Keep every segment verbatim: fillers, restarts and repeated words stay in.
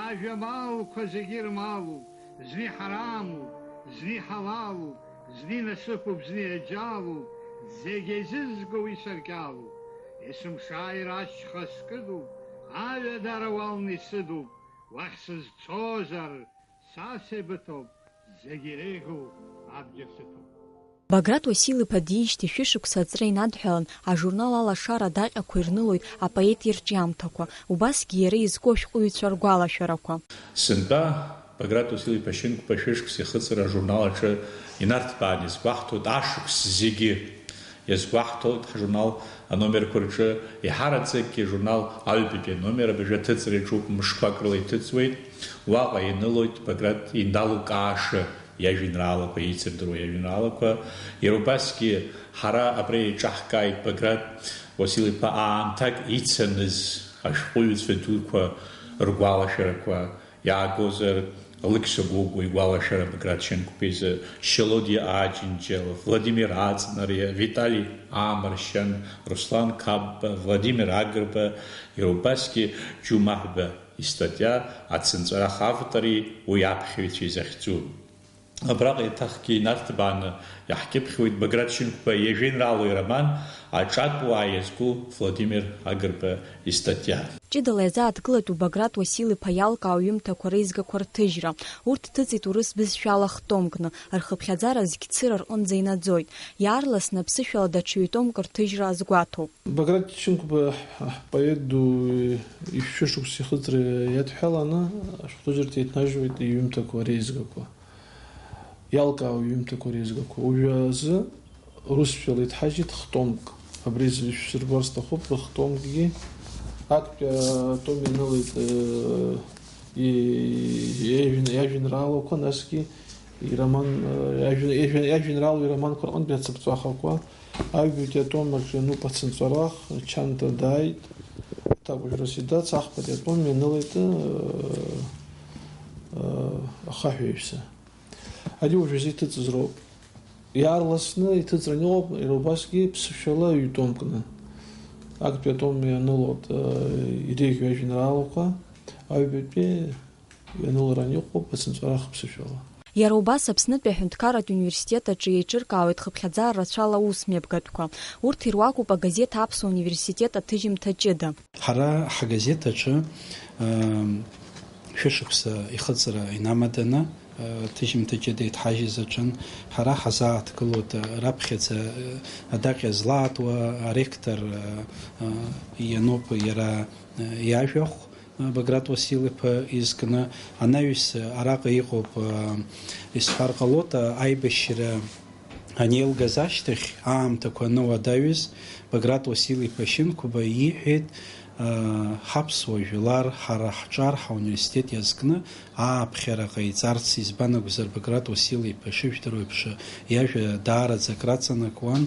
Ажәамалқәа зегьы ирмалуп, зны иҳарамуп, зны иҳалалуп, зны инасыԥуп, зны иаџьалуп, зегь еизызго уи саркьалуп. Есымшааира ашьха скыдуп, аҩадара уалны исыдуп, уахь сызцозар, са сеибыҭоуп, зегь иреиӷьу абџьар сыҭоуп. Баграт Уасил-иԥа диижьҭеи шәышықәса аҵра инадҳәалан, ажурнал Алашара адаҟьақәа ирнылоит апоет ирҿиамҭақәа, убасгьы иара изку ашәҟәыҩҩцәа ргәалашәарақәа. Сынтәа Баграт Уасил-иԥа Шьынқәба шәышықәса ихыҵра ажурнал аҿы инарҭбааны иазгәаҳҭоит ашықәс зегьы. Иазгәаҳҭоит ҳжурнал аномерқәа рҿы, еиҳараӡакгьы ажурнал аҩбатәи аномер абыржәы аҭыҵра иаҿуп, мышқәак рыла иҭыҵуеит. Уаҟа инылоит Баграт иналукааша иажәеинраалақәа, еицырдыруа иажәеинраалақәа. Иара убасгьы ҳара абра еиҿаҳкааит Баграт Уасил-иԥа аамҭак ицаныз ашәҟәыҩҩцәа дуқәа ргәалашәарақәа, иаагозар, Алықьса Гогәуа игәалашәара Баграт Шьынқәба изы, Шьалодиа Аџьынџьал, Владимир Аҵнариа, Витали Аамыршьан, Руслан Қапба, Владимир Агрба, иара убасгьы Џьумаҳәба истатиа Ацынҵәарах автори уи аԥхьаҩцәеи захьӡу. Абраҟа еиҭахгьы инарҭбааны иаҳкьыԥхьуеит Баграт Шьынқәба иажәеинраалоу ироман Аҿатә уаа иазку Владимир Агрба истатиа. Ҷыдала иазааҭгылатәу Баграт Уасил-иԥа иалкаау иҩымҭақәа реизгақәа рҭыжьра. Урҭ ҭыҵит урыс бызшәала хтомкны, рхыԥхьаӡара зқьцыра рҟынӡа инаӡоит. Иаарласны аԥсышәала даҽа ҩ-томк рҭыжьра азгәаҭоуп. Баграт Шьынқәба, ҳпоет ду, ишәышықәса ихыҵра иадҳәаланы ашәҟәҭыжьырҭа иҭнажьуеит иҩымҭақәа реизгақәа. Иалкаау иҩымҭақәа реизгақәа. Уажәазы урысшәала иҭҳажьит хтомк. Абри зышәсырбар сҭахуп, рыхтомкгьы актәи атом ианылеит, э, и-, иажәен-, иажәеинраалақәа, насгьы ироман, э, иажәен-, иажәен-, иажәеинраалоу ироманқәа рҟынтәи ацыԥҵәахақәа. Аҩбатәи атом аҿы иануп Ацынҵәарах, Чанта дааит, Ҭакәажә Расидац, ахԥатәи атом ианылеит, э, э, Ахаҳә иаҩса. Ари уажәазы иҭыҵыз роуп. Иаарласны иҭыҵран иҟоуп, иара убасгьы ԥсышәала ҩ-томкны. Актәи атом ианылоит, э, иреиӷьу ажәеинраалақәа, аҩбатәи ианыларан иҟоуп Ацынҵәарах ԥсышәала. Иара убас Аԥснытәи аҳәынҭқарратә университет аҿы еиҿыркаауеит хыԥхьаӡара рацәала аусмҩаԥгатәқәа. Урҭ ируакуп агазеҭ Аԥсуа университет аҭыжьымҭа ҷыда. Ҳара ҳгазеҭ аҿы, ам, шәышықәса ихыҵра инамаданы, а, ҭыжьымҭа ҷыда иҭҳажьыз аҿын. Ҳара ҳазааҭгылоит, а, раԥхьаӡа, а, адаҟьа злаатуа аректор, а, а, иануп иара, а, иажәахә, а, Баграт Уасил-иԥа изкны. Анаҩс араҟа иҟоуп, а, исҳәар ҟалоит, а, аибашьра анеилгаз ашьҭахь, аамҭақәа ануадаҩыз, Баграт Уасил-иԥа Шьынқәба ииҳәеит, аа, ҳаԥсуа жәлар ҳара ҳҿар ҳауниверситет иазкны ааԥхьара ҟаиҵарц, избан акәзар, Баграт Уасил-иԥа ишыжәдыруа еиԥш, иажәа даараӡа акраҵанакуан,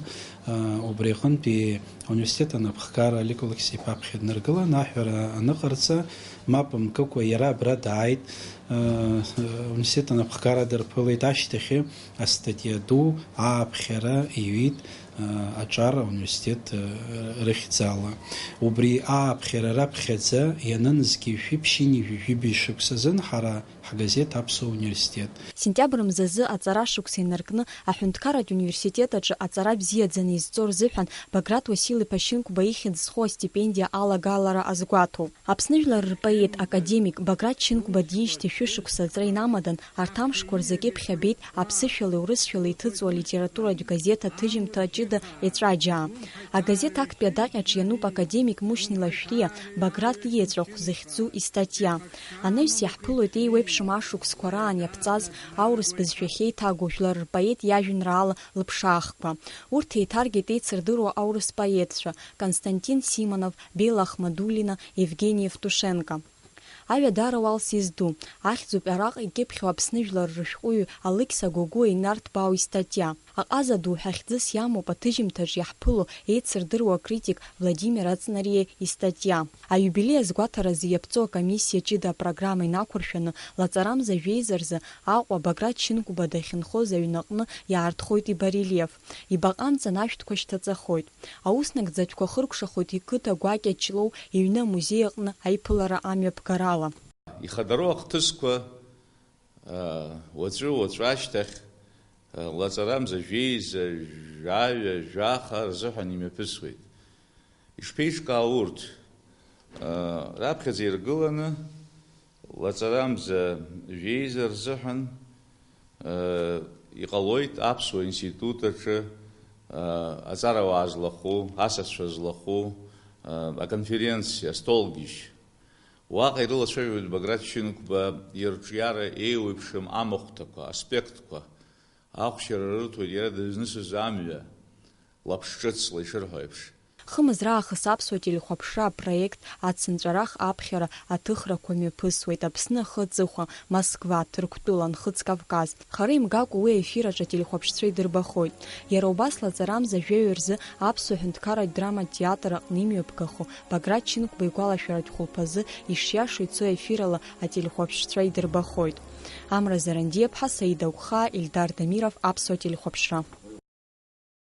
аа, убри аҟынтәи ауниверситет анапхгара Алик Алықьса-иԥа аԥхьа днаргылан, аҳәара аныҟарҵа, мап мкыкәа иара абра дааит, аа, ауниверситет анапхгара дырԥылеит, ашьҭахьы астатиа ду ааԥхьара иҩит, аа, аҿар ауниверситет, аа, рыхьӡала. Убри ааԥхьара раԥхьаӡа ианынзгьы шәи ԥшьынҩажәи жәибжь шықәсазын ҳара ҳгазеҭ Аԥсуа университет. Сентиабр мзазы аҵара шықәса инаркны аҳәынҭқарратә университет аҿы аҵара бзиаӡаны изҵо рзыҳәан Баграт Уасил-иԥа Шьынқәба ихьӡ зху астипендиа алагалара азгәаҭоуп. Аԥсны жәлар рпоет, академик Баграт Шьынқәба диижьҭеи шәышықәса аҵра инамадан, арҭ амшқәа рзы акьыԥхь абеит аԥсышәалеи урысшәалеи иҭыҵуа алитературатә газеҭ аҭыжьымҭа ҷыда Еҵәаџьаа. Агазеҭ актәи адаҟьаҿ иануп академик Мушьни Лашәриа Баграт иеҵәахә захьӡу истатиа. Анаҩс иаҳԥылоит еиуеиԥшым ашықәсқәа раан иаԥҵаз аурыс бызшәахь еиҭагоу жәлар рпоет иажәеинраала лыԥшаахқәа. Урҭ еиҭаргеит еицырдыруа аурыс поетцәа, Константин Симонов, Белла Ахмадуллина, Евгени Евтушенко. Аҩадара уалс изду, ахьӡуп араҟа икьыԥхьу Аԥсны жәлар рышәҟәыҩҩы Алықьса Гогәуа инарҭбаау истатиа. Аҟаза ду ҳәа хьӡыс иамоуп аҭыжьымҭаҿ иаҳԥыло еицырдыруа акритик Владимир Аҵнариа истатиа. Аиубилеи азгәаҭаразы иаԥҵоу акомиссиа ҷыда апрограмма инақәыршәаны, лаҵарамза жәеиза рзы Аҟәа Баграт Шьынқәба дахьынхоз аҩнаҟны иаартхоит ибарельеф. Ибаҟа амҵан ашәҭқәа шьҭаҵахоит. Аус нагӡатәқәа хыркәшахоит иқыҭа гәакьа Ҷлоу иҩны амузеи аҟны аиԥылара амҩаԥгарала. Ихадароу ахҭысқәа, уаҵәы-уаҵәы ашьҭахь, лаҵарамза жәеиза, жәаҩа, жәаха рзыҳәан имҩаԥысуеит. Ишԥеиҿкаау урҭ? Раԥхьаӡа иргыланы, лаҵарамза жәеиза рзыҳәан, иҟалоит Аԥсуа институт аҿы, аҵарауаа злахәу, асасцәа злахәу, аконференциа, астолгьежь. Уаҟа ирылацәажәоит Баграт Шьынқәба ирҿиара еиуеиԥшым амахәҭақәа, аспектқәа. Ахәшьара рырҭоит иара дызнысыз амҩа, лаԥш ҿыцла ишырҳәо еиԥш. Хымыз раахыс аԥсуа телехәаԥшра апроект ацынҵәарах аԥхьара аҭыхрақәа мҩаԥысуеит Аԥсны ахы аҵыхәа, Москва, Ҭырқәтәыла, Нхыҵ Кавказ. Хара имгакәа уи аефир аҿы ателехәаԥшцәа идырбахоит. Иара убас лаҵарамза жәаҩа рзы аԥсуа ҳәынҭқарратә драматә театр аҟны имҩаԥгахо Баграт Шьынқәба игәалашәаратә хәылԥазы ишиашоу ицо ефирала ателехәаԥшцәа идырбахоит. Амра Зарандиаԥҳа, Саида Агәхаа, Ельдар Дамиров, Аԥсуа телехәаԥшра.